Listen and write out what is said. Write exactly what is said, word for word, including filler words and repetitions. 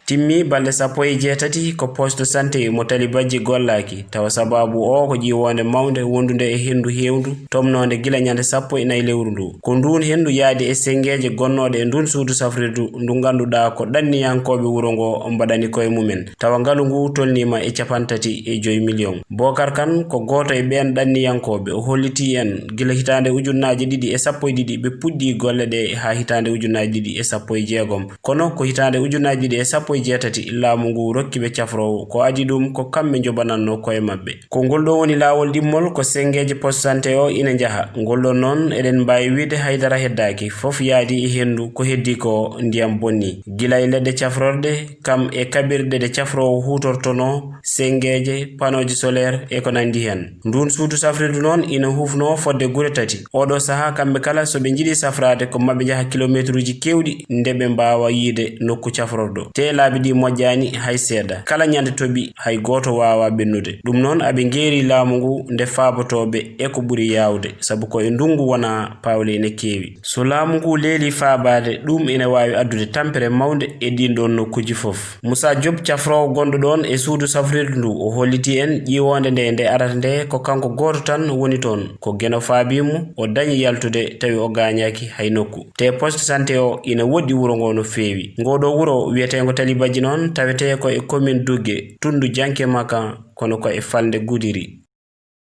Timmi balɗe sappo e jeetati ko poste santé mo Talibajji gollaaki, tawa sababu o ko ƴiwoonde mawnde wondunde e henndu heewndu tomnoonde gila ñande sappo e nayi lewru ndu. Ko ndun henndu yaadi e senngeeje gonnooɗe e ndun suudu safrirdu ndu ngannduɗaa ko ɗanniyankooɓe wuro ngo mbaɗani koye mumen, tawa ngalu ngu tolniima e capantati e joy miliyon. Bookar Kan ko gooto e ɓeen ɗanniyankooɓe, o hollitii en gila hitaande ujunnaaje ɗiɗi e sappo e ɗiɗi ɓe puɗɗii golle ɗe haa hitaande ujunnaaje ɗiɗi e sappo e jeegom. Kono ko hitaande ujunnaaji ɗiɗi e sappo e jeetati laamu ngu rokki ɓe cafroowo, ko adii ɗum ko kamɓe njoɓanannoo koye maɓɓe. Ko ngol ɗoo woni laawol ɗimmol ko senngeeji poste santé o ina njaha. Ngol ɗoo noon eɗen mbaawi wiyde haydara heddaaki, fof yaadi e henndu, ko heddii ko ndiyam bonnii. Gila e leɗɗe cafrorɗe, kam e kaɓirɗe ɗe cafroowo huutortonoo, senngeeje, panooji solaire e ko nanndi heen. Ndun suudu safrirdu noon ina hufnoo fodde gure tati. Ooɗoo sahaa kamɓe kala so ɓe njiɗi safraade ko maɓe njaha kilomeetruuji keewɗi nde ɓe mbaawa yiyde nokku cafrorɗo. Tee laabi ɗi moƴƴaani hay seeɗa. Kala ñande toɓi hay gooto waawaa ɓennude. Ɗum noon aɓe ngeeri laamu ngu nde faabotoo ɓe e ko ɓuri yaawde, sabu ko e ndunngu wonaa paawle ina keewi. So laamu ngu leelii faabaade, ɗum ina waawi addude tampere mawnde e ɗiin ɗoon nokkuuji fof. Muusaa Joop, cafroowo gonɗo ɗoon e suudu safrirdu ndu, o hollitii en ƴiwoonde nde nde arata nde ko kanko gooto tan woni toon. Ko Geno faabii mo, o dañi yaltude tawi o gaañaaki hay nokku. Te poste santé o ina woɗɗi wuro ngo no feewi. Ngoo ɗoo wuro wiyeteengo Talibajji noon tawetee ko e commune Dugge, tunndu Janke Makan, kono ko e falnde Gudiri.